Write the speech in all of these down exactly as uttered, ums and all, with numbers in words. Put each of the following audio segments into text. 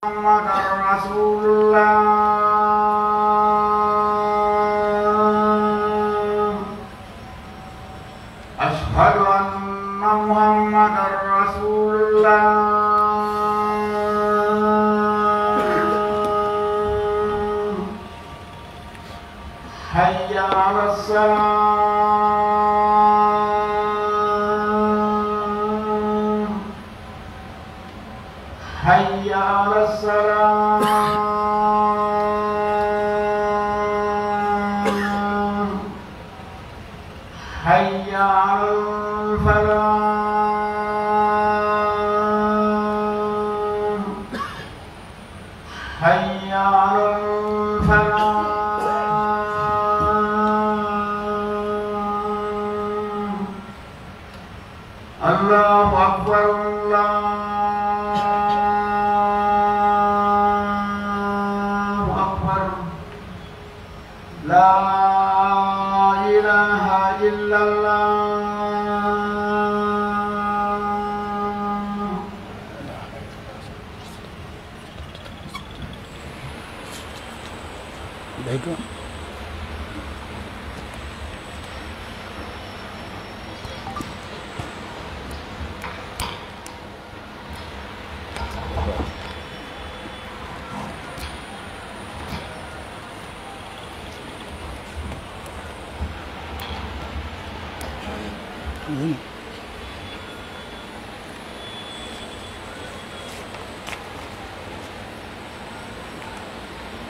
محمدا رسول الله. أشهد أن محمدا رسول الله. حي على الصلاة. حي على الصلاة. حي على الفلاح. حي على الفلاح. الله أكبر، الله أكبر. لا إله إلا الله.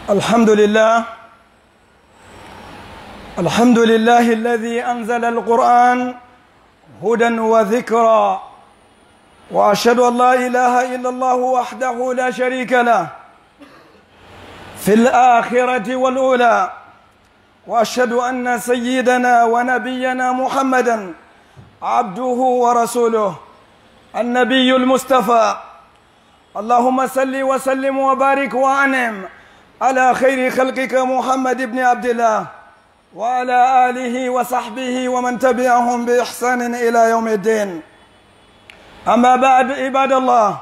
الحمد لله. الحمد لله الذي أنزل القرآن هدى وذكرى. وأشهد أن لا إله إلا الله وحده لا شريك له في الآخرة والأولى. وأشهد أن سيدنا ونبينا محمدا عبده ورسوله، النبي المصطفى. اللهم صل وسلم وبارك وأنعم على خير خلقك محمد بن عبد الله وعلى آله وصحبه ومن تبعهم بإحسان إلى يوم الدين. أما بعد، عباد الله،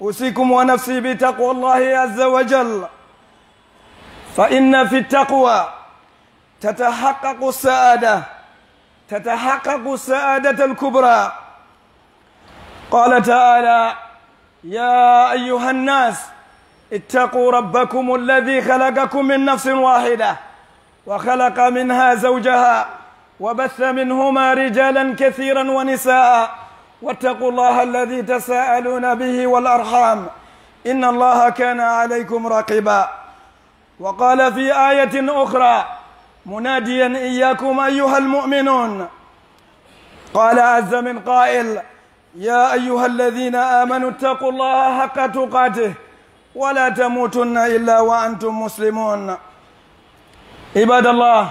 أوصيكم ونفسي بتقوى الله عز وجل، فإن في التقوى تتحقق السعادة، تتحقق السعادة الكبرى. قال تعالى: يا أيها الناس اتقوا ربكم الذي خلقكم من نفس واحدة وخلق منها زوجها وبث منهما رجالا كثيرا ونساء واتقوا الله الذي تساءلون به والأرحام إن الله كان عليكم رقيبا. وقال في آية أخرى مناديا إياكم أيها المؤمنون، قال عز من قائل: يا أيها الذين آمنوا اتقوا الله حق تقاته ولا تموتن إلا وأنتم مسلمون. عباد الله،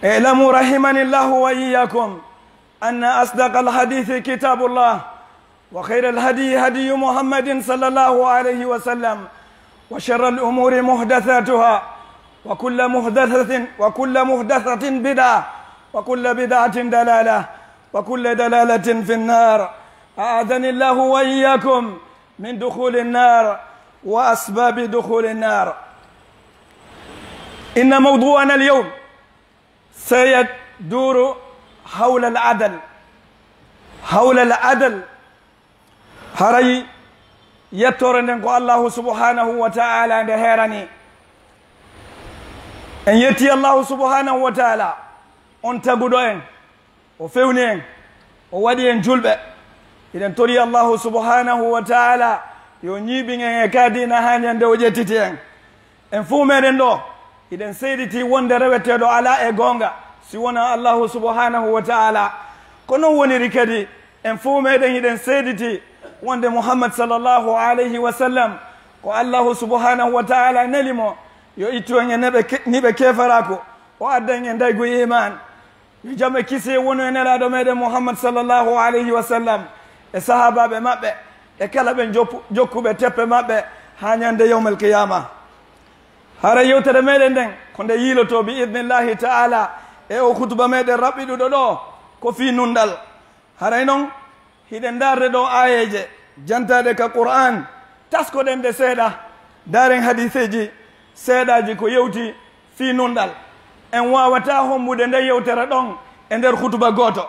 اعلموا رحمني الله وإياكم أن أصدق الحديث كتاب الله، وخير الهدي هدي محمد صلى الله عليه وسلم، وشر الأمور محدثاتها، وكل محدثة، وكل محدثة بدعة، وكل بدعة ضلالة، وكل ضلالة في النار. أعاذني الله وإياكم من دخول النار وأسباب دخول النار. إن موضوعنا اليوم سيدور حول العدل. حول العدل. Haray yettoore nden ko Allahu subhanahu wa ta'ala nde heerani. En yetti Allahu subhanahu wa ta'ala, on taguɗo en, o fewni en, o waɗi en julɓe. Hiɗen tori Allahu subhanahu wa ta'ala yo ñiiɓin en e ka diina haa ñande o ƴettiti en. En fuu meɗen ɗo, hiɗen seediti wonde reweteeɗo alaa e goonga si wonaa Allahu subhanahu wa ta'ala. Ko non woniri kadi, en fuu meɗen hiɗen seediti wonde Muhammad sallallahu alayhi wa sallam ko Allahu subhanahu wa ta'ala neli mo, yo ittu en e neɓe ke-, niɓe keefaraaku, o adda en e ndaygu iman. Yo jam e kisiyee wonu e Nelaaɗo meɗen Muhammad sallallahu alayhi wa sallam, e sahaabaaɓe maɓɓe, e kala ɓe joppu-, jokkuɓe teppe maɓɓe haa ñande yawmal qiyaama. Hara yewtere meɗen nden ko nde yiilotoo bi idnillahi ta'ala e o khutba meɗen raɓɓiɗuɗo ɗo, ko fii nunɗal. Haray non, hiɗen ndaarde ɗo aayeeje jantaaɗe ka Qur'aan, Taskoɗen ɗe seeɗa, ndaaren hadiiseeji seeɗaaji ko yewti fii nunɗal. En waawataa hombude nden yewtere ɗon e nder hutuba gooto,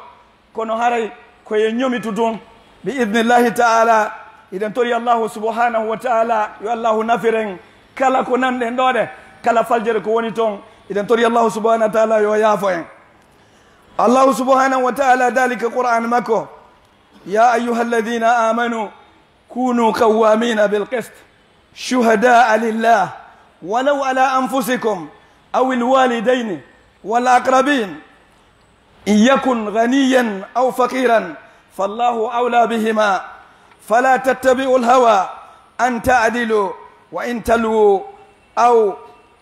kono haray ko e ñomitu tun. Bi idnillahi ta'ala, iɗen tori Allahu subhanahu wa ta'ala yo Allahu nafiren kala ko nanɗen ɗoo ɗe, kala faljere ko woni ton, iɗen tori Allahu subhanahu wa ta'ala yo yaafo en. Allahu subhanahu wa ta'ala daali ka Qur'an makko, يا أيها الذين آمنوا كونوا قوامين بالقسط شهداء لله ولو على أنفسكم أو الوالدين والأقربين إن يكن غنيا أو فقيرا فالله أولى بهما فلا تتبعوا الهوى أن تعدلوا وإن تلووا أو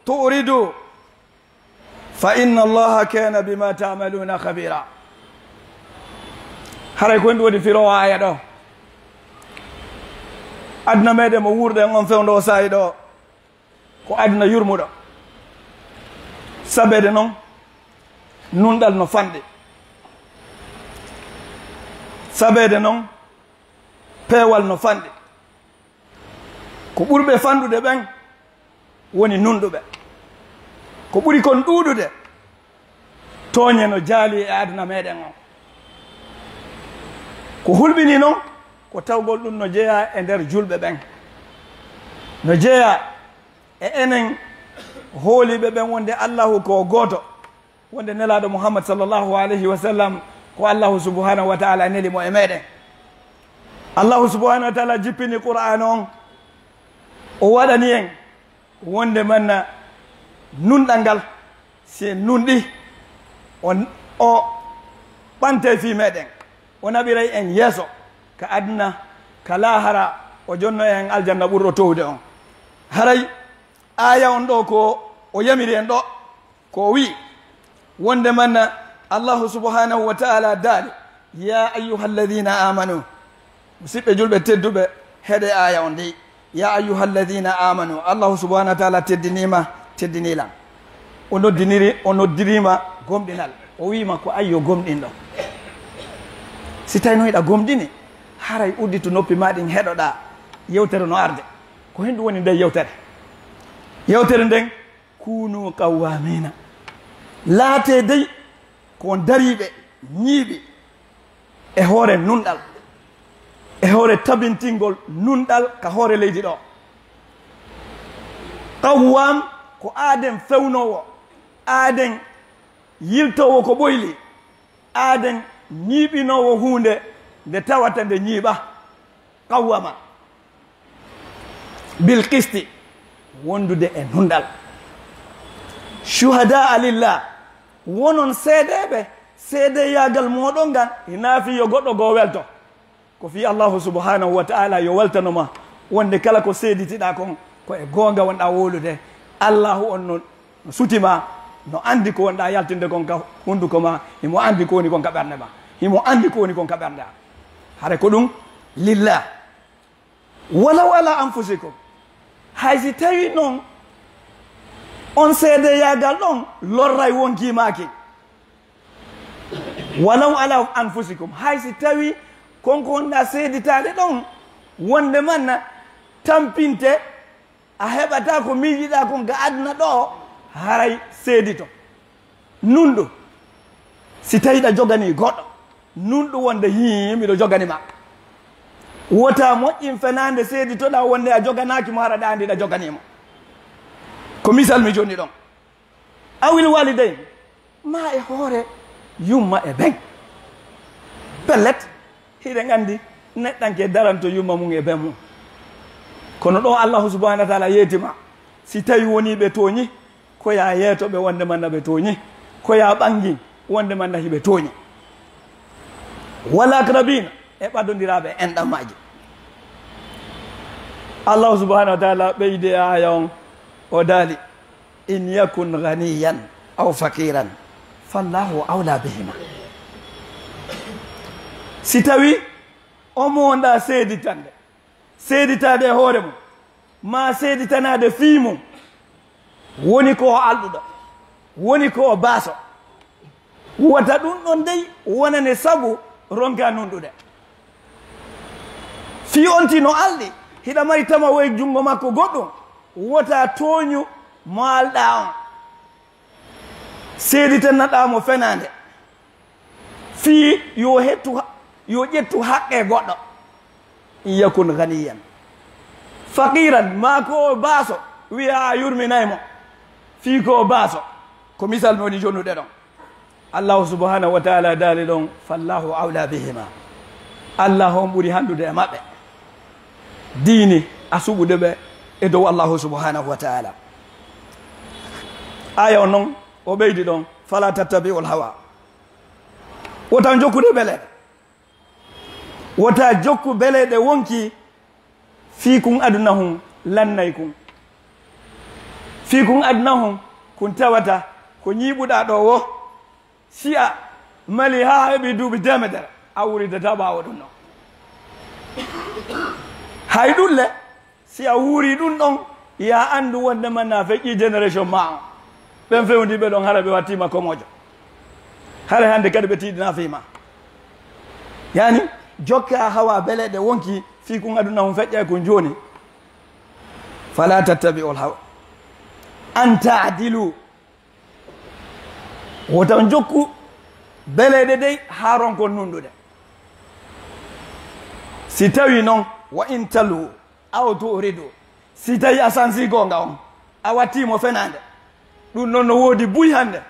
تعرضوا فإن الله كان بما تعملون خبيرا. Haray ko en ɗum woni firoowo aaya ɗo. Aduna meɗen mo wuurɗen on fewndo o saa'i ɗo, ko aduna yurmuɗo. Sabeede non, nunɗal no fanɗi. Sabeede non, peewal no fanɗi. Ko ɓurɓe fanɗude ɓen woni nunɗuɓe. Ko ɓuri kon ɗuuɗude, tooñe no jaali e aduna meɗen on. Ko hulɓini non, ko tawgol ɗum no jeyaa e nder julɓe ɓen. No jeyaa e enen hooliiɓe ɓen wonde Allahu ko gooto. Wonde Nelaaɗo Muhammad sallallahu alayhi wa sallam ko Allahu subhanahu wa ta'ala neli mo e meɗen. Allahu subhanahu wa ta'ala jippini Qur'an on, o waɗani en wonde manna nunɗal ngal, si en nunɗi, o, o ɓantay fii meɗen, o naɓiray en yeeso ka aduna, ka laahara, o jonno en aljanna ɓurɗo towde on. Haray aaya on ɗo ko o yamiri en ɗo, ko o wi'i, wonde manna Allahu subhanahu wa ta'ala daali, "Ya ayyuhalladhina amanu." Musiɓɓe julɓe tedduɓe, heɗe aaya on dey. "Ya ayyuhalladhina amanu." Allahu subhanahu wa ta'ala teddiniima, teddinii lan. O noddiniri, o noddiriima gomɗinal. O wi'ima ko ayyo gomɗinɗo. Si tawi no hiɗa gomɗini, haray udditu noppi maa ɗin heɗoɗaa yewtere no arde. Ko hinɗum woni nden yewtere? Yewtere nden, "Kunu qawwamina." Laatee dey ko on dariiɓe, ñiiɓi e hoore nunɗal, e hoore tabintingol nunɗal ka hoore leydi ɗo. Qawwam ko aaden fewnoowo, aaden yiltoowo ko ɓoyli, aaden ñiiɓinoowo huunde nde tawata nde ñiiɓa. Qawwama bil qisti, wondude e nunɗal. Shuhadaa lillah, wonon seedeeɓe, seedeyaagal mooɗon ngal, hinaa fii yo goɗɗo goo welto. Ko fii Allahu subhanahu wa ta'ala yo weltano ma, wonde kala ko seeditiɗaa kon, ko e goonga wonɗaa wowlude. Allahu on no, no suti ma, no anndi ko wonɗaa yaltinde kon ka hunduko ma, himo anndi ko woni kon ka ɓernde ma, himo anndi ko woni kon ka ɓernde am. Hare ko ɗum lillah. Walaw ala anfusikum. Hay si tawi non on seedeyaagal ɗon lorray wonkii maa kin. Walaw ala anfusikum. Hay si tawi kon ko wonɗaa seeditaade ɗon, wonde manna tampinte, a heɓataa ko miijiɗaa kon ga aduna ɗo, haray seedito. Nunɗu, si tawi ɗa joganii goɗɗo, nunɗu wonde, "Hii, miɗo jogani ma." Wota moƴƴin fenaande seeditoɗaa wonde a joganaaki mo, hara ɗa anndi ɗa joganii mo. Ko misal mi jonni ɗon. Awil walidayn, maa e hoore yumma e ben. Pellet, hiɗen anndi neɗɗanke daranto yumma mum e ben mum. Kono ɗo Allahu subhanahu wa ta'ala yeeti ma, si tawi wonii ɓe tooñi, ko yaa yeeto ɓe wonde manna ɓe tooñi, ko yaa ɓanngin wonde manna hiɓe tooñi. Wal aqrabina, e ɓadondiraaɓe enɗan maaji. Allahu subhanahu wa ta'ala ɓeydi e aaya on, o daali, "In yakun ghaniyan aw faqiran, fallahu awla bihima." Si tawi o mo wonɗaa seeditande, seeditaade e hoore mum, maa seeditanaade fii mum, woni ko o alɗuɗo, woni ko o baaso, wota ɗum ɗon dey wonane sabu ronka nunɗude. Fii on tino alɗi, Hiɗa mari tama woy junngo makko goɗɗum, wota tooñu mo alɗaa on. Seeditannaɗaa mo fenaande, fii yo hettu, yo ƴettu haqqe goɗɗo. In yakun ganiyan, faqiran, maa ko o baaso, wiya a yurminay mo, fii ko o baaso. Ko misal mi woni jonnude ɗon. Allahu subhanahu wa taala daali ɗon, "Fallahu awla bihima." Allah on ɓuri handude e maɓɓe. Diini a suɓude ɓe e dow Allahu subhanahu wa taala. Aya on non, o ɓeydi ɗon, "Fala tattabi'ul hawa." Wota jokkude beleɗe. Wota jokku beleɗe wonki fii kun aduna hun lannay kun. Fii kun aduna hun kun tawata ko ñiiɓuɗaa ɗoo wo, si a mali haa heɓi duuɓi teemedere, a wuridata ɓaawo ɗum ɗon. Hay ɗum le, si a wuuri ɗum ɗon, ya anndu wonde man na feƴƴi generation ma on. Ɓen fewndi ɓe ɗon hara ɓe wattiima komoojo. Hara hannde kadi ɓe tiiɗina fii ma. Yani, jokka hawa beleɗe wonki fii kun aduna hun feƴƴay kun jooni. Fala tattabi'ul hawa. An ta'dilu. Wota on jokku beleɗe dey haa ronkon nunɗude. Si tawi non, wa in talu aw tu'ridu, si tawi a sansi goonga on, a wattii mo fenaande, ɗum non no woodi buy hannde.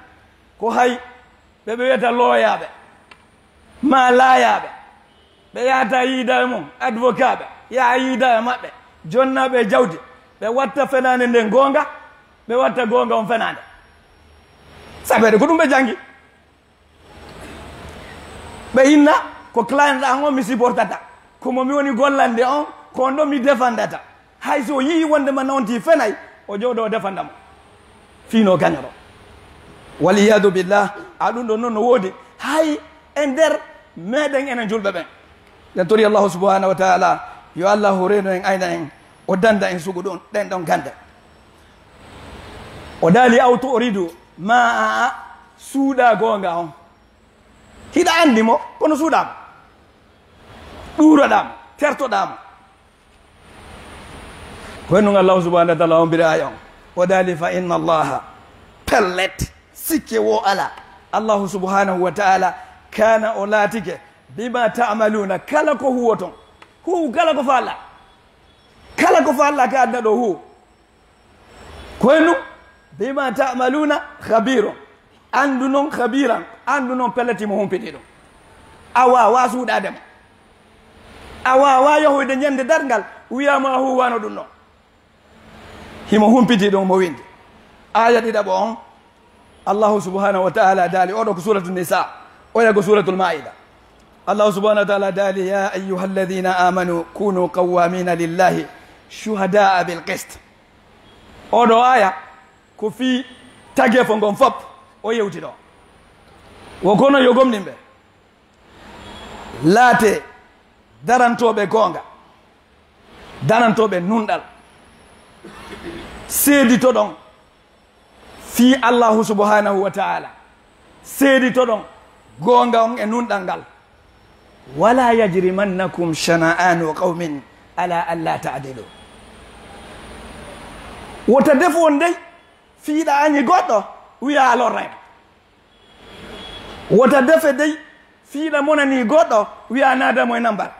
Ko hay ɓe ɓe wiyata looyaaɓe, maa laayaaɓe, ɓe yahata yiida e mum, advocatɓe, yaha yiida e maɓɓe, jonnaaɓe e jawdi, ɓe watta fenaande nden goonga, ɓe watta goonga on fenaande. Sabeede ko ɗum ɓe janngi. Ɓe inna ko client an on mi supportata, ko mo mi woni gollande on, ko on ɗon mi defandata. Hay so o yi'i wonde man on tii fenay, o jooɗo o defanda mo. Fii no gañoro. Wal iyadu billah, a ɗum ɗon non no woodi. Hay e nder meɗen enen julɓe ɓen. Ɗen tori Allahu subhanahu wa taala, yo Allahu reeno en, ayna en, o danda en sugu ɗum, ɗen ɗon gande. O daali, "Aw tu'ridu," ma a, a suuɗa goonga on. Hiɗa anndi mo, kono suuɗa mo. Ɗuuroɗa mo, tertoɗa mo. Ko hennun Allahu subhanahu wa taala ombiri aya on. O daali, "Fa inna Allaha," pellet, sikke wo ala. Allahu subhanahu wa taala, "kana," o laatike, "bima ta'maluna," kala ko huwoton. Huwu kala ko faalla. Kala ko faalla ka aduna ɗo huwu. Ko hennun, "bima ta'maluna khabirun." Anndu non khabiran, anndu non pellet himo humpiti ɗum. A waawaa suuɗaade mo. A waawaa yahoyde ñande darngal, wiyaa ma huuwaano ɗum ɗon. Himo humpiti ɗum mo windi. Aya ɗiɗaɓo on, Allahu subhanahu wa taala daali, oɗo ko Suratu Nisa, oya ko Suratul Maida. Allahu subhanahu wa taala daali, "Ya ayyuhalladhina amanu kunu qawwamina lillahi shuhada'a bil qist." Oɗo aya ko fii tageefo ngon fop o yewti ɗo. Wo kono yo gomɗinɓe laate darantooɓe goonga, darantooɓe nunɗal. Seeditoɗon fii Allahu subhanahu wa ta'ala. Seeditoɗon goonga on e nunɗal ngal. "Wala yajrimannakum shana'anu qawmin ala alla ta'dilu." Wota defu on dey fii hiɗa añi goɗɗo, wiya a lorray mo. Wota defe dey fii hiɗa monani goɗɗo, wiya naada mo e nambar.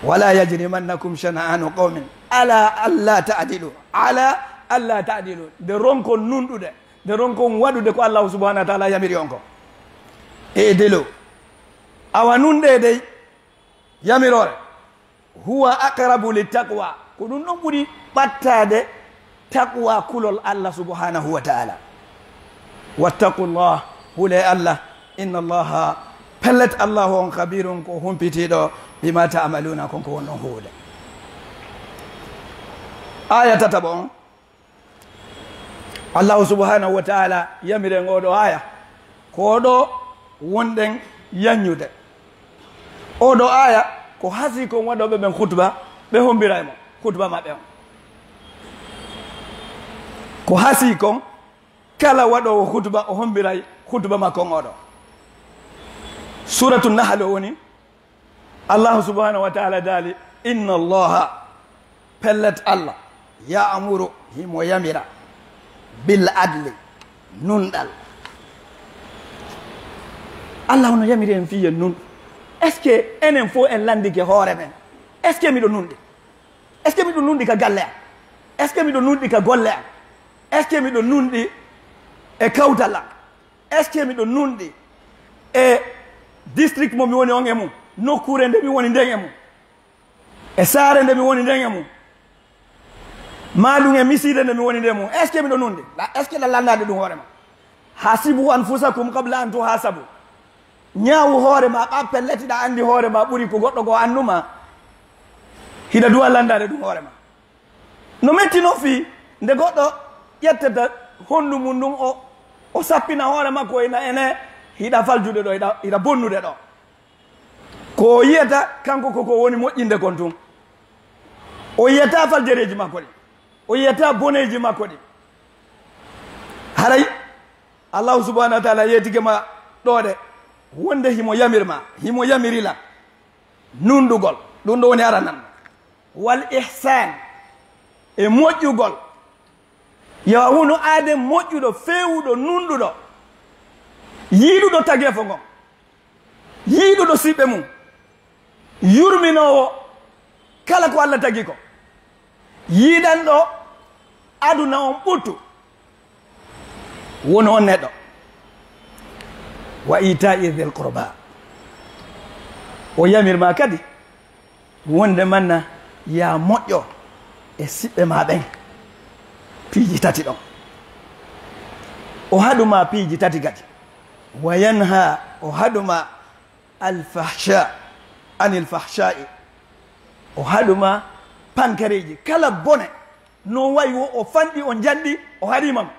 "Wala yajrimannakum shana'anu qawmin ala alla ta'dilu." Ala alla ta'dilu. Nde ronkon nunɗude, nde ronkon waɗude ko Allahu subhanahu wa taala yamiri on ko. I'dilu. Awa nunɗe dey, yamiroore, "huwa aqrabu littaqwa." Ko ɗum ɗon ɓuri ɓattaade taqwa, kulol Allah subhanahu wa ta'ala. "Wattaqullah," hule Allah. "Inna Allaha," pellet Allahu on, "khabirun," ko humpitiiɗo, "bima ta'maluna," kon ko wonɗon huwude. Aya tataɓo on, Allahu subhanahu wa ta'ala yamiren oɗo aya, ko oɗo wonɗen yanñude. Oɗo aya ko hasi kon waɗoɓe ɓen khutba, ɓe hombira e mo khutba maɓɓe on. Ko hasi kon kala waɗowo khutba o hombiray khutba makko on oɗo. Suratu Nahl o woni, Allahu subhanahu wa ta'ala daali, Inna Allaha, pellet Allah, ya'muru, himo yamira, bil adli, nunɗal. Allah hono yamiri en fii en nun. Est-ce que enen fof en lanndike hoore men? Est-ce que miɗo nunɗi? Est-ce que miɗo nunɗi ka galle am? Est-ce que miɗo nunɗi ka golle am? Est-ce que miɗo nunɗi e kawtal am? Est-ce que miɗo nunɗi e district mo mi woni on e mum, nokkuure nde mi woni nden e mum, e saare nde mi woni nden e mum, maa ɗum e misiide nde mi woni nden e mum? Est-ce que miɗo nunɗi? Est-ce que ɗa lannaade ɗum hoore ma? Hasibu anfusakum qabla an tuhasabu. Ñaawu hoore ma, ɓa pelleti ɗa anndi hoore ma ɓuri ko goɗɗo goo annuma. Hiɗa duwa landaade ɗum hoore ma. No metti no fii nde goɗɗo ƴettata honndu mum ndun, o, o sappina hoore makko ina ene, hiɗa faljude ɗo, hiɗa, hiɗa bonnude ɗo. Ko o yiyata kanko ko ko woni moƴƴinde kon tun. O yiyata faljereeji makko ɗin. O yiyata boneeji makko ɗin. Haray Allahu subhanahu wa taala yeetike ma ɗoo de, wonde himo yamir ma, himo yamiri la nunɗugol. Ɗum ɗo woni aranan. Wal ihsan, e moƴƴugol. Yo a wonu aaden moƴƴuɗo, feewuɗo, nunɗuɗo, yiɗuɗo tageefo ngon, yiɗuɗo siɓɓe mum, yurminoowo kala ko Allah tagi ko, yiɗanɗo aduna on ɓuttu. Woni on neɗɗo. Wa ita'i dhil qurba. O yamir ma kadi wonde manna ya moƴƴo e siɓɓe ma ɓen. Piiji tati ɗon. O haɗu ma piiji tati kadi. Wa yanha, o haɗu ma al fahsha, anil fahsha'i. O haɗu ma pankareeji, kala bone, no wayi wo o fanɗi, o njanɗi, o haɗi ma mo.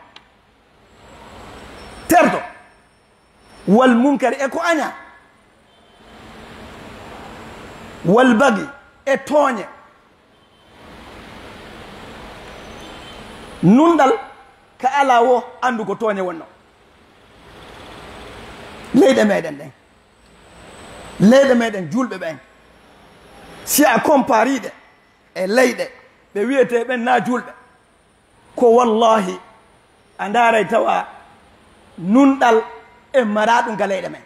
Terto. Wal munkari, e ko aña. Wal bagi, e tooñe. Nunɗal ka alaa wo anndu ko tooñe wonno. Leyɗe meɗen ɗen, leyɗe meɗen julɓe ɓen, si a compariɗe e leyɗe ɓe wiyetee ɓen na julɓe, ko wallahi a ndaaray tawa nunɗal en mara ɗum ka leyɗe men.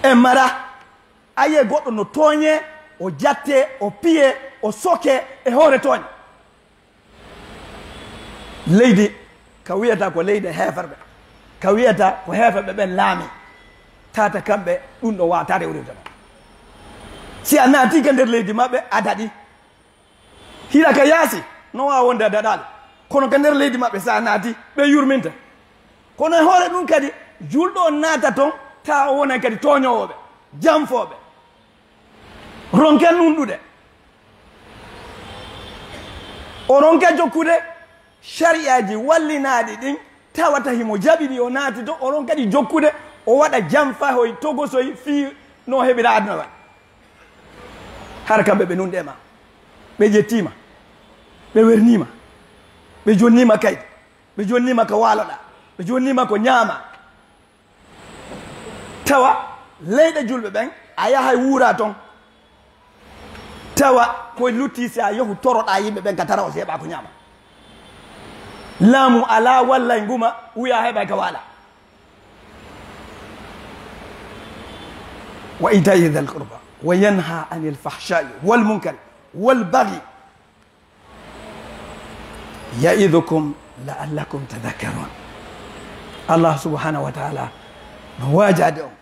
En mara, a yi'ay goɗɗo no tooñee, o jattee, o piyee, o sokee e hoore tooñe. Leydi ka wiyata ko leydi heeferɓe, ka wiyata ko heeferɓe ɓen laami, tata kamɓe ɗum ɗo waawata rewrirde ɗon. Si a naati ka nder leydi maɓɓe, a daɗi. Hira ka yaasi, no waawa wonde a daɗaali. Kono ka nder leydi maɓɓe, si a naati, ɓe yurminta. Kono e hoore ɗum kadi, julɗo on naata ton, taa o wona kadi tooñoowo ɓe, janfooɓe. Ronke nunɗude. O ronke jokkude shari'aaji wallinaaɗi ɗin, tawata himo jaɓi ɗi, o naati to, o ronka ɗi jokkude, o waɗa janfahoy, togosoy, fii no heɓira aduna waɗi. Hara kamɓe ɓe nunɗe ma, ɓe ƴettiima, ɓe werniima, ɓe jonniima kaydi, ɓe jonniima ko waaloɗaa, ɓe jonniima ko ñaamaa. Tawa leyɗe julɓe ɓen, a yahay wuura ton. Tawa ko lutti si a yahu toroɗaa yimɓe ɓen ka tara o si heɓa ko ñaama. Laamu alaa wallay nguma, wiya heɓay ka waala. Wa ita'i dhal qurba, wa yanha anil fahsha'i wal munkari wal baghi. Ya'idukum la'allakum tadhakkarun. Allah subhanahu wa ta'ala no waajaade on.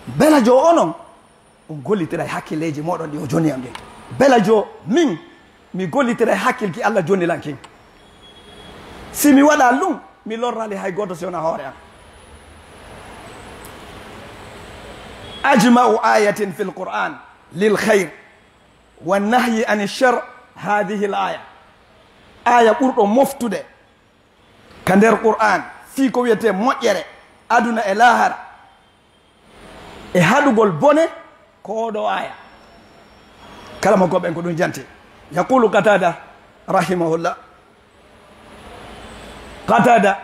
Bela jo onon, on gollitiray hakkilleeji mooɗon ɗi o jonni on ɗin. Bela jo min, mi gollitiray hakkilki Allah jonni lan kin. Si mi waɗa ɗum, mi lorrali hay gooto si wona hoore am. Ajma'u ayatin fil Qur'an lil khayr. Wa nahyi ani shar, hadhihi al aya. Aya ɓurɗo moftude ka nder Qur'an fii ko wiyetee moƴƴere aduna e laahara, e haɗugol bone, ko oo ɗoo aya. Kala mo ko ɓen ko ɗum janti. Yaqulu Qatada rahimahullah. Qatada,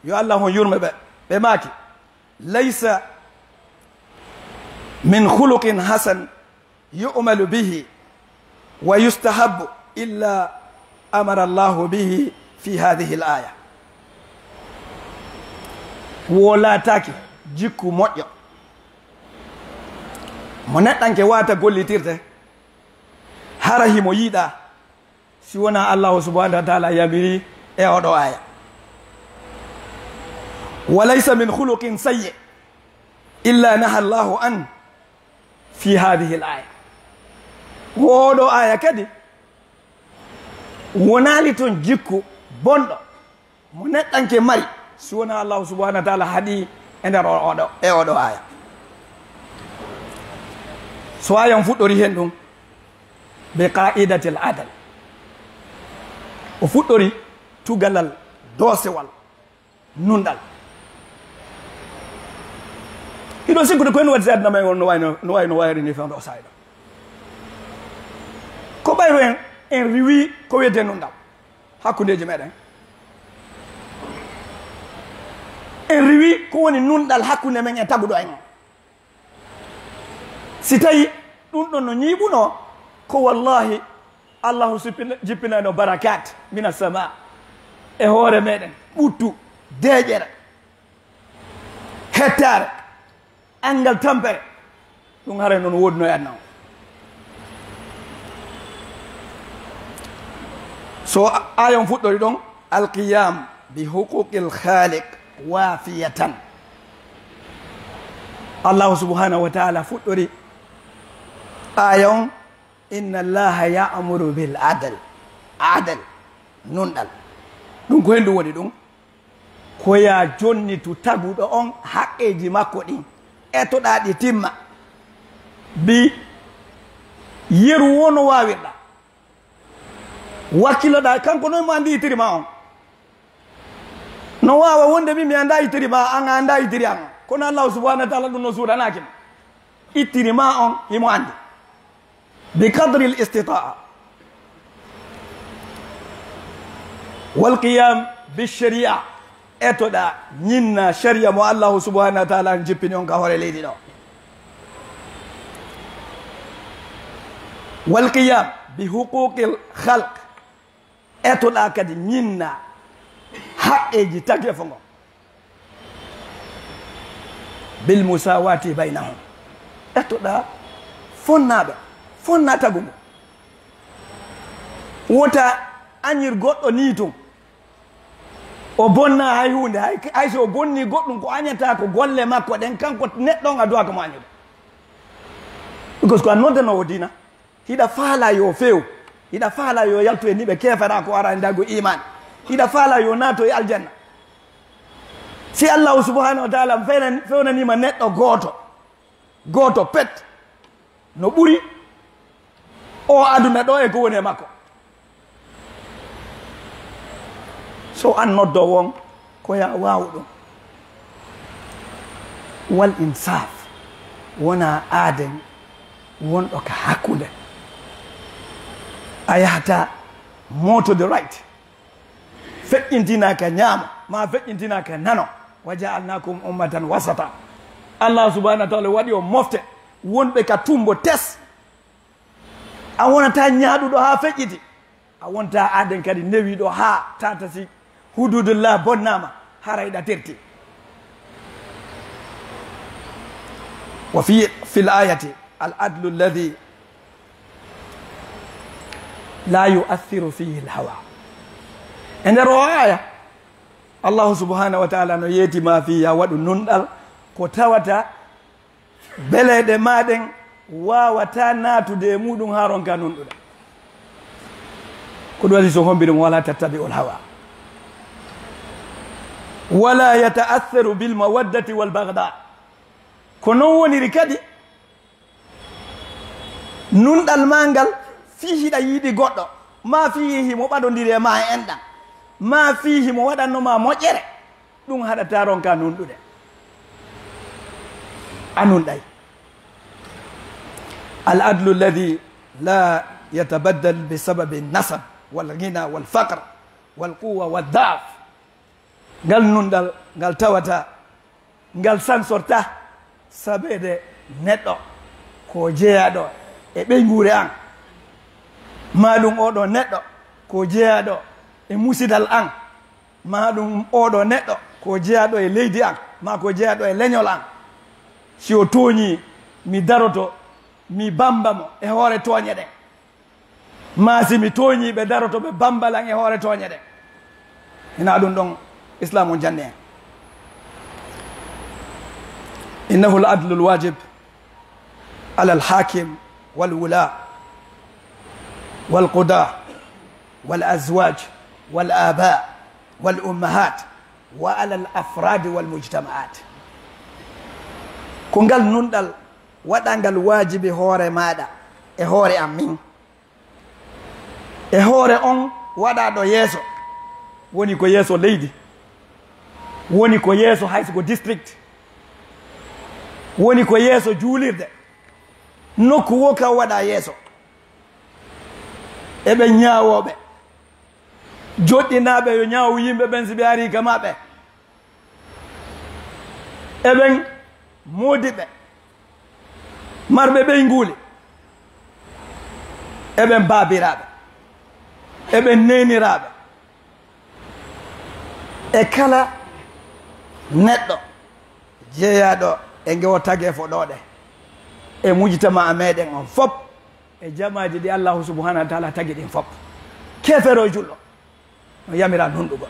yo Allah on yurme ɓe, ɓe maaki, laysa من خلق حسن يؤمل به ويستحب إلا أمر الله به في هذه الآية. Wo laataaki jikku moƴƴo mo neɗɗanke waata gollitirde, hara himo yiɗa, si wonaa Allahu subhanahu wa taala yamiri e oɗo aya. وليس من خلق سيء إلا نهى الله عنه في هذه الآية. Oɗo aya kadi wonaali ton jikku bonɗo mo neɗɗanke mari, si wonaa Allahu subhanahu wa taala haɗi e nder o-, oɗo, e oɗo aya. So aya on fuɗɗori hen ɗum, بقاعدة العدل. O fuɗɗori tugalal doosewal nunɗal. Hiɗo sikkude ko en waɗi si aduna men on no wayno, no wayno wayri ni fewndo o sayɗo. Ko ɓayro en, en riwi ko wiyetee nunɗal hakkundeji meɗen. En riwi ko woni nunɗal hakkunde men e taguɗo en. Si tawi ɗum ɗon no ñiiɓuno, ko wallahi Allahu sippina-, jippinayno barakat mina sama e hoore meɗen, ɓuttu, deeƴere, hettaare, anngal tampere, ɗum haray noon woodino e aduna o. So a-, ayon fuɗɗori ɗon, القيام بحقوق الخالق وافية. Allahu subhanahu wa taala fuɗɗori aya on, إن الله يأمر بالعدل. Adal, nunɗal. Ɗum ko hen ɗum woni ɗum. Ko yaa jonnitu taguɗo on haqqeeji makko ɗin. Etoɗaa ɗi timma. Bi yeru wo no waawirɗaa. Wakkiloɗaa, kanko noon mo anndi itiri ma on. No waawa wonde min mi anndaa itiri ma, an a anndaa itiri an. Kono Allahu subhanahu wa taala ɗum no suuɗanaaki mo. Itiri ma on, himo anndi. بقدر الاستطاعة. والقيام بالشريعة. Etoɗaa, ñinnaa sharia mo Allahu subhanahu wa taala an jippini on ka hoore leydi ɗo. والقيام بحقوق الخلق. Etoɗaa kadi ñinnaa haqqeeji tagefo ngon. بالمساواة بينهم. Etoɗaa fonnaaɓe, fonnaa tagu ngu. Wota añir goɗɗo nii tun. O bonnaa hay huunde, hay, hay so o bonnii goɗɗum, ko añataa ko golle makko ɗen, kanko neɗɗo on adduwaaka mo añude. Because ko a noddanoowo diina. Hiɗa faalaa yo feew. Hiɗa faalaa yo yaltu e niɓe keefara ko araani dago iman. Hiɗa faalaa yo naato e aljanna. Si Allahu subhanahu wa taala fewnani-, fewnaniima neɗɗo gooto, gooto pet, no ɓuri o aduna ɗo e ko woni e makko. So an noddoowo on, ko yaa waaw ɗum. Wal insaf, wona aaden wonɗo ka hakkunde. A yahata mo to the right, feƴƴintinaa ka ñaamo, ma feƴƴintinaa ka nano. Wa ja'alnakum ummatan wasata. Allah subhanahu wa ta'ala waɗi on mofte wonɓe ka tumbo tes. A wonataa ñaaɗuɗo haa feƴƴiti. A wontaa aaden kadi newiiɗo haa tata si hududullah bonnaama, haray ɗa terti. Wa fi, fil ayati al adlu alladhi la yu'athiru fihi al hawa. E nder o aya, Allahu subhanahu wa ta'ala no yeeti ma fi ya waɗu nunɗal ko tawata beleeɗe maa ɗen waawataa naatude e muuɗum haa ronkaa nunɗude. Ko ɗum waɗi so hombi ɗum, wala tattabi'ul hawa. Wala yata'assaru bil mawaddati wal bagda. Ko non woniri kadi, nunɗal maa ngal fii hiɗa yiɗi goɗɗo, maa fii himo ɓadondiri e maa e enɗan, maa fii himo waɗanno maa moƴƴere. Ɗum haɗataa ronkaa nunɗude. A nunɗay. Al adlu alladhi la yatabaddal bi sababi nasab wal ghina wal faqr wal quwwa wal da'f. Ngal nunɗal, ngal tawata, ngal sansorta sabeede neɗɗo ko jeyaaɗo e ɓeynguure an, maa ɗum oo ɗoo neɗɗo ko jeyaaɗo e musidal an, maa ɗum oo ɗoo neɗɗo ko jeyaaɗo e leydi an, maa ko jeyaaɗo e leñol an. Si o tooñii, mi daroto, mi bamba mo e hoore tooñe ɗen. Maa si mi tooñii, ɓe daroto, ɓe bamba lan e hoore tooñe ɗen. Hinaa ɗum ɗon Islaam on janni en. إنه العدل الواجب على الحاكم والولاة والقضاة والأزواج والآباء والأمهات وعلى الأفراد والمجتمعات. Ko ngal nunɗal waɗangal waajibi hoore maaɗa e hoore am min. E hoore on waɗaaɗo yeeso, woni ko yeeso leydi, woni ko yeeso hay so ko district, woni ko yeeso juulirde, nokku wo ka waɗa yeeso. E ɓen ñaawooɓe, joɗɗinaaɓe yo ñaawu yimɓe ɓen si ɓe arii ka maɓɓe. E ɓen moodiɓɓe, marɓe ɓeynguuli, e ɓen baabiraaɓe, e ɓen neeniraaɓe, e kala neɗɗo jeyaaɗo e ngoo tageefo ɗoo ɗe, e mujtama meɗen on fop, e jamaaji ɗi Allaahu subhaanahu wa taala tagi ɗin fop. Keefeero e julɗo no yamiraa nunɗugol.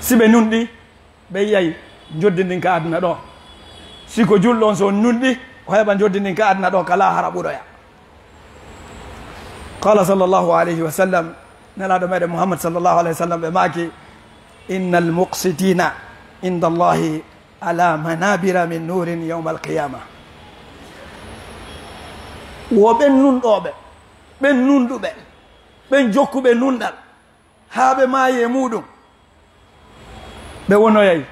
Si ɓe nunɗi, ɓe yi'ay njoddi ndin ka aduna ɗoo. Si ko julɗo on, si o nunɗi, o heɓa njoddi ndin ka aduna ɗoo, ka laahara ɓuroya. Qaala sallallahu alayhi wa sallam, Nelaaɗo meɗen Muhammad sallallahu alayhi wa sallam, ɓe maaki, "Innal muqsitina inda Allahi ala manabira min nurin yawmal qiyama." Wo ɓen nunɗooɓe, ɓen nunɗuɓe, ɓen jokkuɓe nunɗal, haa ɓe maayi e muuɗum, ɓe wonoyay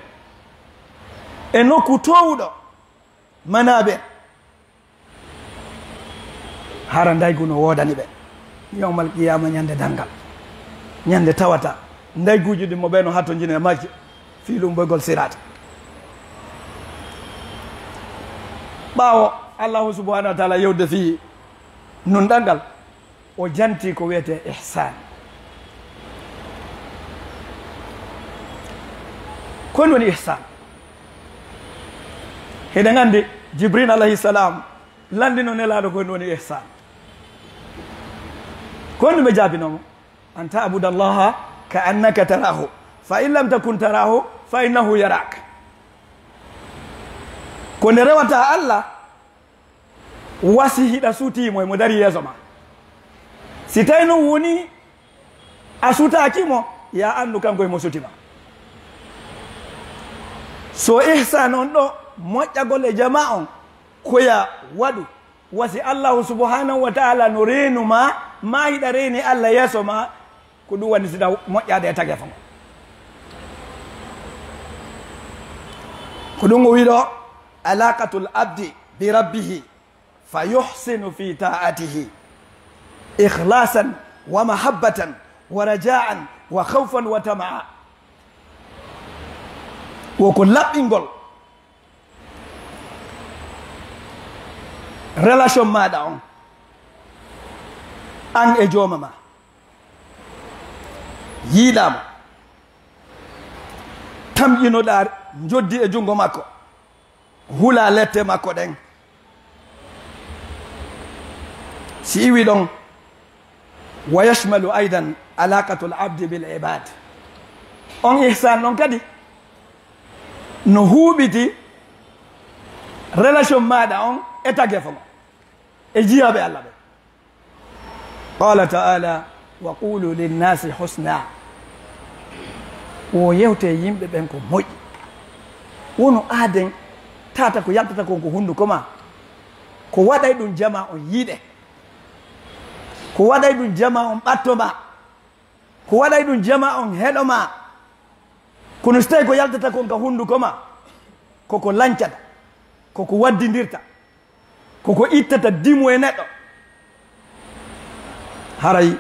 e nokku toowuɗo, manabir. Hara ndaygu no woodani ɓe yawmal qiyama, ñande darngal, ñande tawata ndayguuji ɗin mo ɓe no hattonjini e majji fii lumboygol siraata. Ɓaawo Allahu subhanahu wa taala yewde fii nunɗal ngal, o janti ko wiyetee ihsan. Ko honɗum woni ihsan? Hiɗen anndi Jibril alayhi salam lanndino Nelaaɗo ko honɗum woni ihsan. Ko honɗum ɓe jaabinoo mo? "An ta'buda Allaha ka annaka tarahu, fa in lam takun tarahu, fa innahu yarak." Ko nde rewataa Allah, wa si hiɗa sutii mo, himo darii yeeso maa. Si tawii non wonii a sutaaki mo, yo a anndu kanko himo suti maa. So ihsan on ɗoo, moƴƴagol e jamaa on, ko yo a waɗu, wa si Allahu subhanahu wa taala no reenu maa, maa hiɗa reeni Allah yeeso maa, ko ɗum woni si hiɗa moƴƴaade e tageefo ngon. Ko ɗum o wi'i ɗoo, "Alaqatul abdi bi rabbihi fa yuhsinu fi ta'atihi, ikhlasan wa mahabbatan wa rajaan wa khawfan wa tamaa." Wo ko laɓɓingol relation maaɗa on, an e jooma maa. Yiɗaa mo, tamƴinoɗaa njoddi e junngo makko, hulaa lette makko ɗen. Si iwi ɗon, "Wa yashmalu aydan alaqatul abdi bil ibad." On ihsan ɗon kadi no huuɓiti relation maaɗa on e tageefo ngon, e jiyaaɓe Allah ɓen. Qala ta'ala, "Wa qulu linnasi husna." Wo yewte yimɓe ɓen ko moƴƴi. Wonu aaden tata ko yaltata kon ko hunduko maa. Ko waɗay ɗum jamaa on yiɗe. Ko waɗay ɗum jamaa on ɓatto maa. Ko waɗay ɗum jamaa on heɗo maa. Kono si tawi ko yaltata kon ka hunduko maa, koko lancata, koko waddindirta, koko ittata dimu e neɗɗo, haray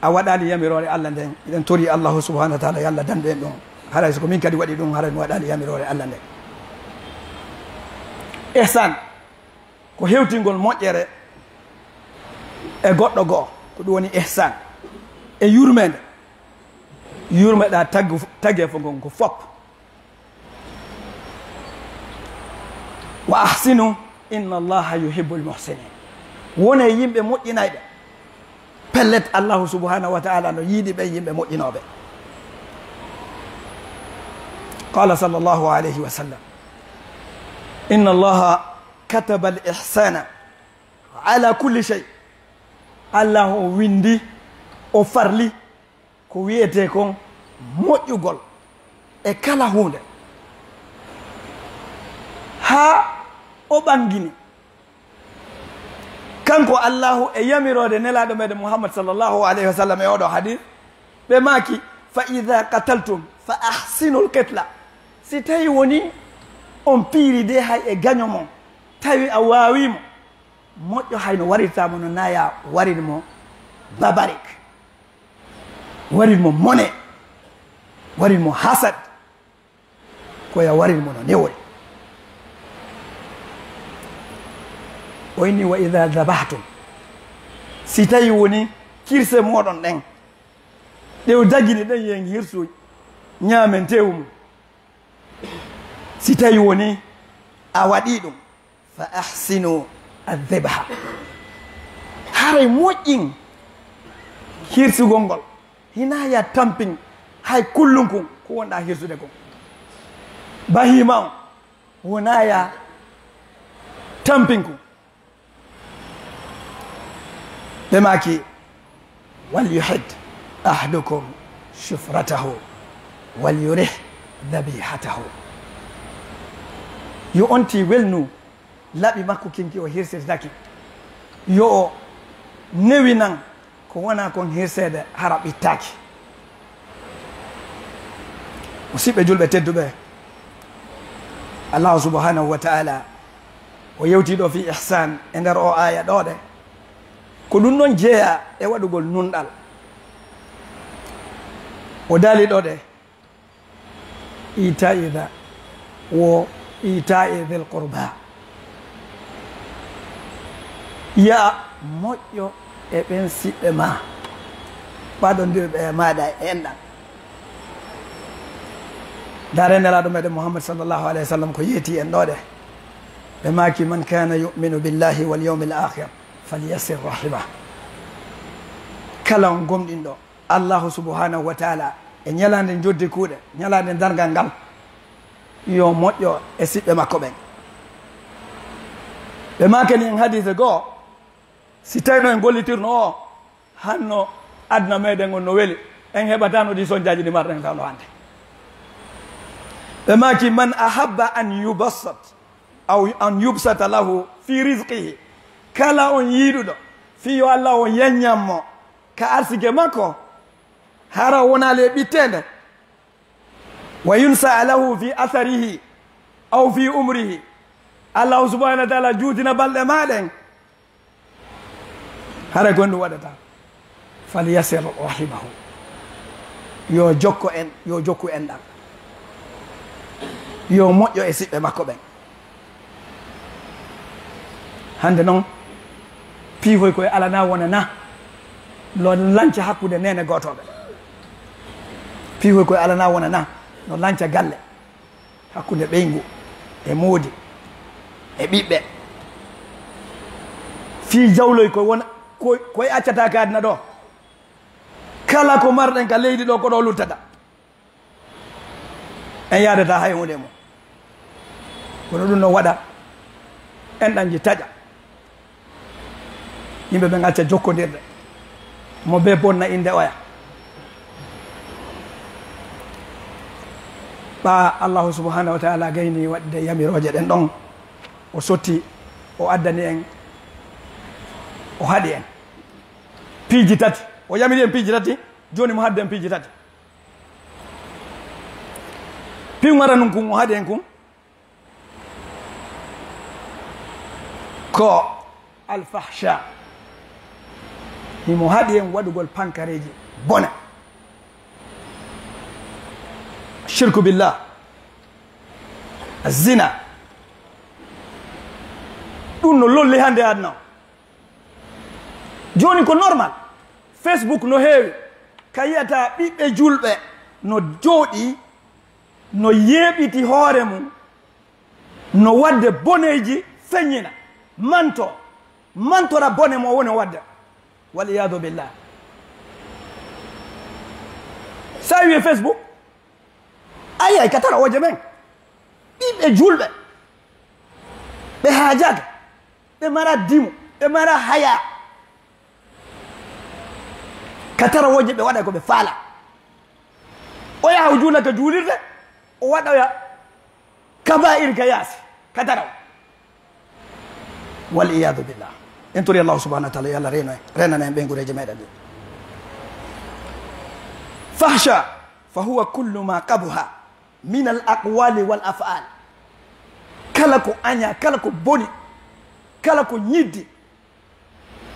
a waɗaali yamiroore Allah nden. Eɗen tori Allahu subhanahu wa taala, yo Allah dandu en ɗum. Haray so ko min kadi waɗi ɗum, haray mi waɗaali yamiroore Allah nden. Ihsan ko hewtingol moƴƴere e goɗɗo goo, ko ɗum woni ihsan. E yurmeende, yurmeɗaa taggu-, tageefo ngon ko fop. Wa ahsinu, inna Allaha yuhibbul muhsinin. Wonee yimɓe moƴƴinayɓe. Pellet, Allahu subhanahu wa ta'ala no yiɗi ɓen yimɓe moƴƴinooɓe. Qala sallallahu alayhi wa sallam, inna Allaha kataba al ihsana ala kulli shay. Allah o windi, o farli ko wiyetee kon moƴƴugol e kala huunde, haa o ɓangini. Kanko Allahu e yamiroode Nelaaɗo meɗen Muhammad sallallahu alayhi wa sallam e oɗo hadis, ɓe maaki, "Fa idha qataltum fa ahsinul qitla." Si tawi woni on piiri de hay e gaño mon, tawi a waawii mo, moƴƴo hay no warirtaa mo no naaya warir mo babarik, warir mo mone, warir mo hasad. Ko ya warir mo no newori. O inni, "Wa idha dhabahtum." Si tawi woni kirse moɗon ɗen, ɗe o dagini ɗen yen hirsu ñaamen tewu mum. Si tawi woni a waɗi ɗum, fa ahsinu adh-dhibha. Haray moƴƴin hirsugol ngol. Hinaa ya tampin hay kullunkun ko wonɗaa hirsude kon. Bahiima on wonaa ya tampin kun. Ɓe maaki, "Wal yuhid ahadukum shufratahu wal yurih dhabihatahu." Yo on tigi welnu laɓi makko kin ki o hirsirtaki. Yo o newinan ko wonaa kon hirseede hara ɓittaaki. Musiɓɓe julɓe tedduɓe, Allahu subhanahu wa ta'ala o yewtii ɗoo fii ihsan e nder oo aaya ɗoo ɗe. Ko ɗum ɗon jeyaa e waɗugol nunɗal. O daali ɗoo ɗe, "Ita'i dha, wo ita'i dhil qurba." Ya moƴƴo e ɓen siɓɓe maa, ɓadondirɓe e maaɗa e enɗan. Ndaaree Nelaaɗo meɗen Muhammad sallallahu alayhi wa sallam ko yeetii en ɗoo ɗe. Ɓe maaki, "Man kana yu'minu billahi wal yawmil akhir falyasil rahimah." Kala on gomɗinɗo Allahu subhanahu wa ta'ala e ñalaande njoddi kuuɗe, ñalaande darngal ngal, yo moƴƴo e siɓɓe makko ɓen. Ɓe maakani en hadiise goo, si tawno en gollitirno o, hanno aduna meɗen on no weli, en heɓatano ɗi sonjaaji ɗi marɗen tawno hannde. Ɓe maaki, "Man ahabba an yubassat aw an yubsata lahu fi rizqihi." Kala on yiɗuɗo fii yo Allah on yanñan mo ka arsike makko, hara wonaali e ɓitteende. "Wa yunsa lahu fi atharihi aw fi umrihi." Allahu subhanahu wa ta'ala juutina balɗe maa ɗen. Haray ko ɗum waɗata. "Falyasir rahimahu." Yo jokko en, yo jokku enɗan. Yo moƴƴo e siɓɓe makko ɓen. Hannde noon, piihoy koye alana wona na, no lanca hakkunde neene gootooɓe. Piihoy koye alana wona na, no lanca galle hakkunde ɓeyngu e moodi e ɓiɓɓe. Fii jawloy koye wona, koye, koye accata ka aduna ɗo. Kala ko marɗen ka leydi ɗo, ko ɗo luttata. En yaadataa hay huunde e mum. Kono ɗum no waɗa enɗanji taƴa. Yimɓe ɓen acca jokkondirde. Mo bee bonna innde oya. Ɓaa Allahu subhanahu wa ta'ala gayni waɗde yamirooje ɗen ɗon, o sotti, o addani en, o haɗi en piiji tati. O yamiri en piiji tati, jooni mo hadde en piiji tati. Piŋ wara nun kun, o haɗi en kun ko alfahsha. Himo haɗi en waɗugol pankareeji bona. Shirku billah, zina, Ɗum no lolli hannde aduna o. Jooni ko normal. Facebook no heewi. Ka yiyata ɓiɓɓe julɓe no jooɗii, no yeeɓiti hoore mum, no waɗde boneeji feññina, manto, mantora bone mo woni o waɗde. Wal iyadu billah. Sa wiye Facebook, a yiyay ka tarawooje men. Ɓiɓɓe julɓe, ɓe haajaaka, ɓe mara dimu, ɓe mara haya. Ka tarawooje ɓe waɗa ko ɓe faala. O yaha o juula ka juulirde, o waɗoya kaba'ir ka yaasi, ka taraw. Wal iyadu billah. En tori Allahu subhanahu wa ta'ala, yo Allah reeno en, reenana en ɓeygureeje meɗen ɗe. Fahsha, fa huwa kullu ma qabuha min al aqwali wal af'al. Kala ko aña, kala ko boni, kala ko ñiddi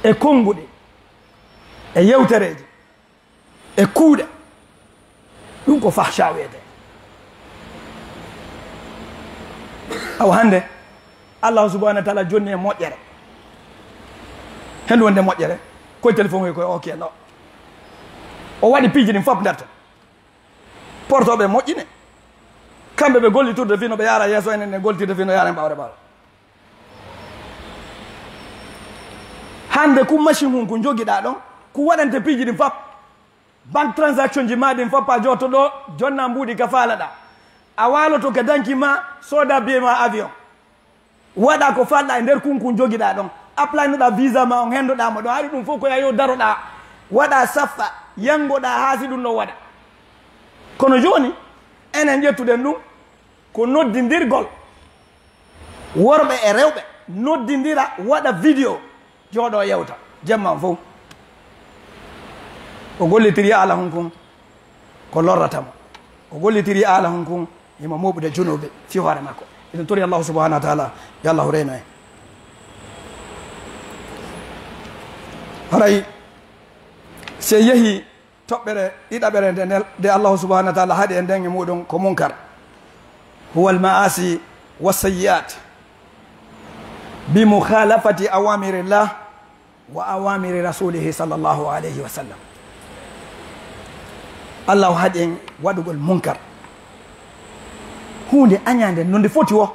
e konnguɗi, e yewtereeji, e kuuɗe, ɗum ko fahsha wiyete. Awa hannde, Allahu subhanahu wa ta'ala jonni e moƴƴere. Hendu wonde moƴƴere, koye téléphone, koye, koye, ok, no. O waɗi piiji ɗin fof nder ton. Portooɓe moƴƴine. Kamɓe ɓe gollitirde fino ɓe yaara yeeso, enen en gollitirde fino yaara en ɓawre ɓawre. Hannde ku machine hun ku jogiɗaa ɗon, ku waɗante piiji ɗin fof. Banque transaction ji ma ɗin fof a jooto ɗo, jonna mbuuɗi ka faalaɗaa. A waaloto ka danki ma, sooda biye ma avion. Waɗa ko falɗa e nder kunkun jogiɗaa ɗon. Applynoɗaa visa ma on, hendoɗaa mo ɗon. Hari ɗum fof ko yayo daroɗaa. Waɗa saffa, yangoɗaa haa si ɗum ɗon waɗa. Kono jooni, enen ƴettuɗen ɗum ko noddindirgol. Worɓe e rewɓe noddindira, waɗa vidéo, jooɗo yewta. Jemma on fof. O gollitiri ala hun kun. Ko lorrata mo. O gollitiri ala hun kun, himo mooɓude junuubi fii hoore makko. Eɗen tori Allahu subhanahu wa ta'ala, yo Allahu reeno en. Haray, si en yehi toɓɓere ɗiɗaɓere nde nel-, nde Allahu subhanahu wa ta'ala haɗi en nden e muɗum, ko munkar. Huwa al-ma'asi wa sayyi'at bi mukhalafati awamirillah wa awamiri rasulihi sallallahu alayhi wa sallam. Allah o haɗi en waɗugol munkar. Huunde añaande no nde foti wo,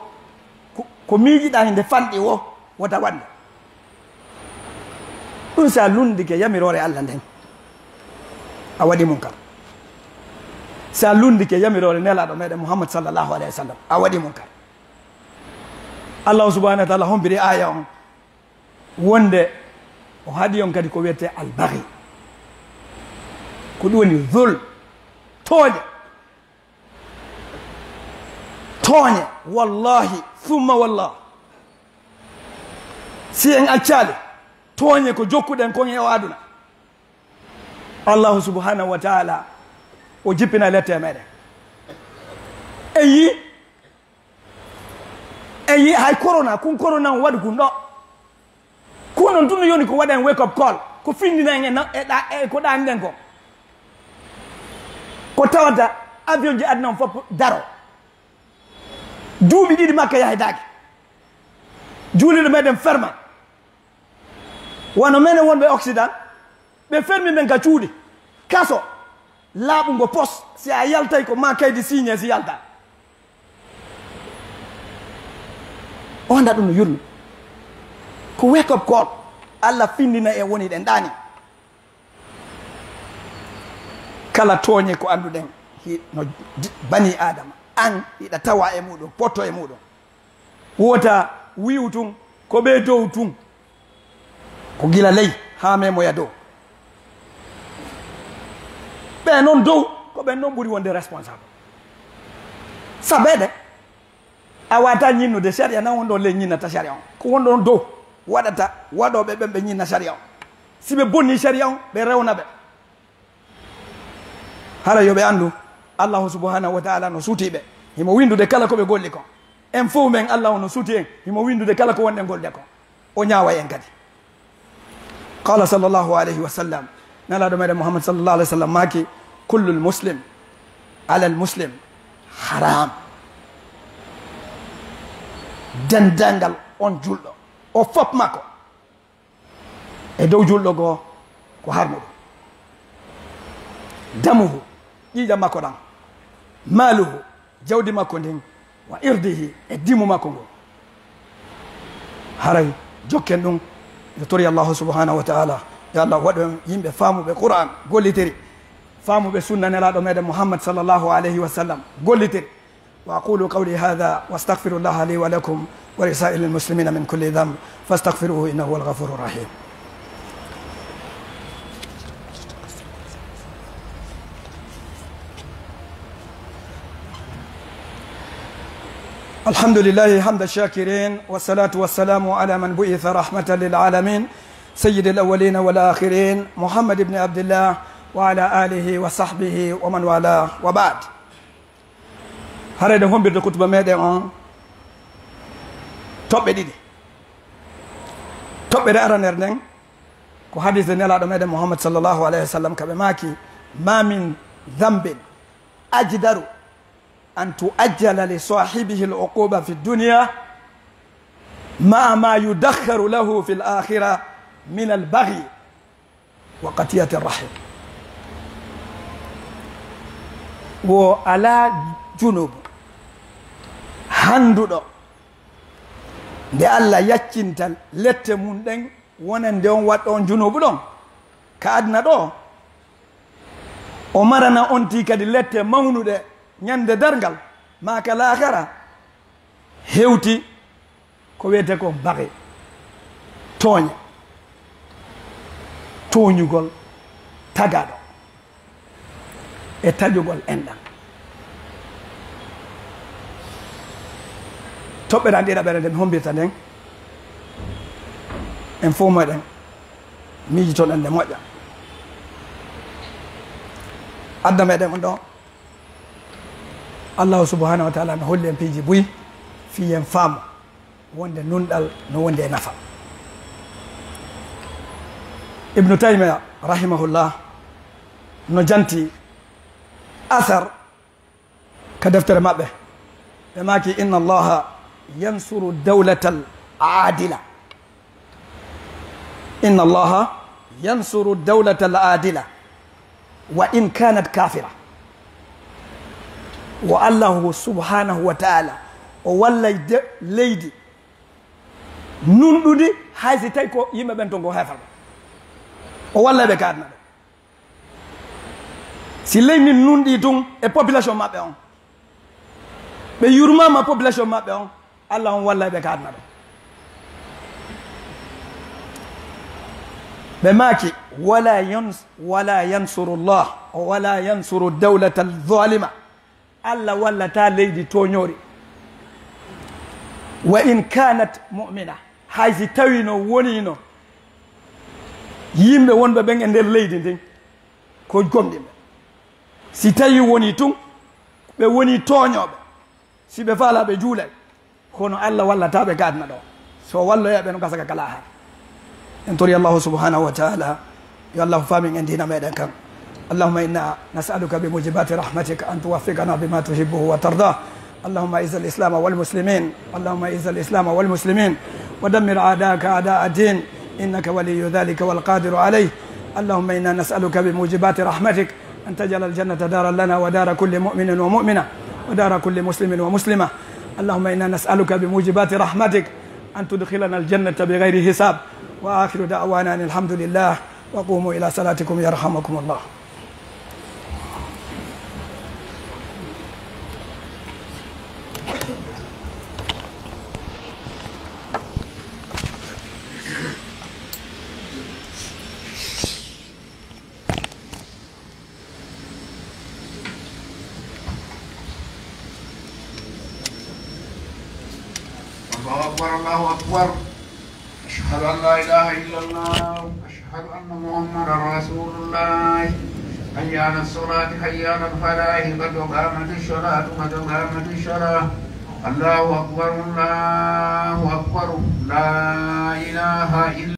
ko, ko miijiɗaa hinde fanɗi wo, wota waɗ nde. Ɗum si a lunndike yamiroore Allah nden, a waɗi munkar. Si a lunndike yamiroore Nelaaɗo meɗen Muhammad sallallahu alayhi wa sallam, a waɗi munkar. Allah subhanahu wa ta'ala hombiri aaya on, wonde o haɗi on kadi ko wiyetee albaghi. Ko ɗum woni zul, tooñe. Tooñe, wallahi, summa wallah. Si en accaali, tooñe ko jokkuɗen kon e o aduna. Allahu subhanahu wa ta'ala, o jippina lette e meɗen. En yi, en yi hay corona, kun corona on waɗi kun ɗo. Kun on tun no yoni ko waɗa en wake up call, ko findina en e na-, e ɗa-, e ko ɗaaniɗen ko. Ko tawata avion ji aduna on fof daro. Duuɓi ɗiɗi Makka yahetaake. Juulirɗe meɗen ferma. Wano menen wonɓe Occident, ɓe fermi men ka cuuɗi, kaso, laaɓungo pos, si a yaltay ko ma kaydi signé si yalta. O annda ɗum no yurmi. Ko wake up call. Allah findina e woni ɗen ɗaani. Kala tooñe ko annduɗen, hi-, no di-, bani Adama, an hiɗa tawa e muɗum, potto e muɗum. Wota wi'u tun, ko ɓe dow tun. Ko gila ley haa memoya dow. Ɓe non dow, ko ɓen non ɓuri wonde responsable. Sabeede, a wata ñinnude sharia, na won ɗo ley ñinnata sharia on. Ko won ɗon dow waɗata waɗoɓe ɓen ɓe ñinna sharia on. Si ɓe bonni sharia on, ɓe rewna ɓe. Hara yo ɓe anndu, Allahu subhanahu wa ta'ala no suuti ɓe. Himo winndude kala ko ɓe golli kon. En fof men, Allahu no suuti en. Himo winndude kala ko wonɗen gollude kon. O ñaawa en kadi. Qala sallallahu alayhi wa sallam, Nelaaɗo meɗen Muhammad sallallahu alayhi wa sallam maaki, "Kullul muslim alal muslim haram." Denndaangal on julɗo, O fop makko e dow julɗo goo ko harmuɗo. Damuhu, ƴiiƴam makko ɗam. Maaluhu, jawdi makko ndin. Wa irdihi, e dimu makko ngun. Haray jokken ɗum, yo tori Allahu subhanahu wa ta'ala, yo Allah waɗu en yimɓe faamuɓe Qur'an, gollitiri, faamuɓe sunna Nelaaɗo meɗen Muhammad sallallahu alayhi wa sallam, gollitiri. وأقول قولي هذا وأستغفر الله لي ولكم ولسائر المسلمين من كل ذنب فاستغفروه إنه هو الغفور الرحيم. الحمد لله حمد الشاكرين، والصلاة والسلام على من بعث رحمة للعالمين، سيد الأولين والآخرين، محمد بن عبد الله، وعلى آله وصحبه ومن والاه، وبعد. Haray ɗen hombirde kutuba meɗen on toɓɓe ɗiɗi. Toɓɓere aranere nden ko hadise Nelaaɗo meɗen Muhammad sallallahu alayhi wa sallam, ka ɓe maaki: ما من ذنب أجدر أن تؤجل لصاحبه العقوبة في الدنيا مع ما يدخر له في الآخرة من البغي وقطيعة الرحم. Wo alaa junubu handuɗo nde Allah yaccinta lette mun ɗen wonande on waɗɗo on junubu ɗon ka aduna ɗoo, o marana on tii kadi lette mawnuɗe ñande darngal maa ka laakara, hewti ko wiyetee ko bagi, tooñe, tooñugol tagaaɗo e taƴugol enɗan. Toɓɓere an ɗiɗaɓere nde mi hombirta nden, en fof meɗen miijiton en nde moƴƴa. Adda meɗen on ɗo, Allahu subhanahu wa ta'ala no holli en piiji buy fii en faamu wonde nunɗal no wondi e nafa. Ibnu Taymiya rahimahullah no janti asar ka deftere maɓɓe, ɓe maaki: إن الله ينصر الدولة العادلة. إن الله ينصر الدولة العادلة وإن كانت كافرة. Wo Allahu subhanahu wa ta'ala, o wallay de-, leydi nunɗundi, hay si tawi ko yimɓe ɓen ton ko heeferɓe. O wallay ɓe ka aduna ɗo. Si leydi ndin nunɗii tun e population maɓɓe on, ɓe yurmaama population maɓɓe on, Allah on wallay ɓe ka aduna ɗo. Ɓe maaki: ولا ينص-، ولا ينصر الله، ولا ينصر الدولة الظالمة. Allah wallataa leydi tooñoori. وإن كانت مؤمنة. Hay si tawii no woniino yimɓe wonɓe ɓen e nder leydi ndin ko gomɗinɓe. Si tawii wonii tun ɓe wonii tooñooɓe, si ɓe faalaa ɓe juulay, kono Allah wallataa ɓe ka aduna ɗo. So walloyaa ɓe no gasa ka ka laakara. En tori Allahu subhanahu wa ta'ala, yo Allah faamin en diina meɗen kan. اللهم إنا نسألك بموجبات رحمتك أن توفقنا بما تحبه وترضاه. اللهم أعز الإسلام والمسلمين. اللهم أعز الإسلام والمسلمين. ودمر أعداءك أعداء الدين. إنك ولي ذلك والقادر عليه. اللهم إنا نسألك بموجبات رحمتك أن تجعل الجنة دارا لنا ودار كل مؤمن ومؤمنة ودار كل مسلم ومسلمة. اللهم إنا نسألك بموجبات رحمتك أن تدخلنا الجنة بغير حساب. وآخر دعوانا أن الحمد لله. وقوموا إلى صلاتكم يرحمكم الله. الله أكبر، الله أكبر. أشهد أن لا إله إلا الله. أشهد أن محمدا رسول الله. حي على الصلاة، حي على الفلاح، قد قامت الصلاة، قد قامت الصلاة. الله أكبر، الله أكبر. لا إله إلا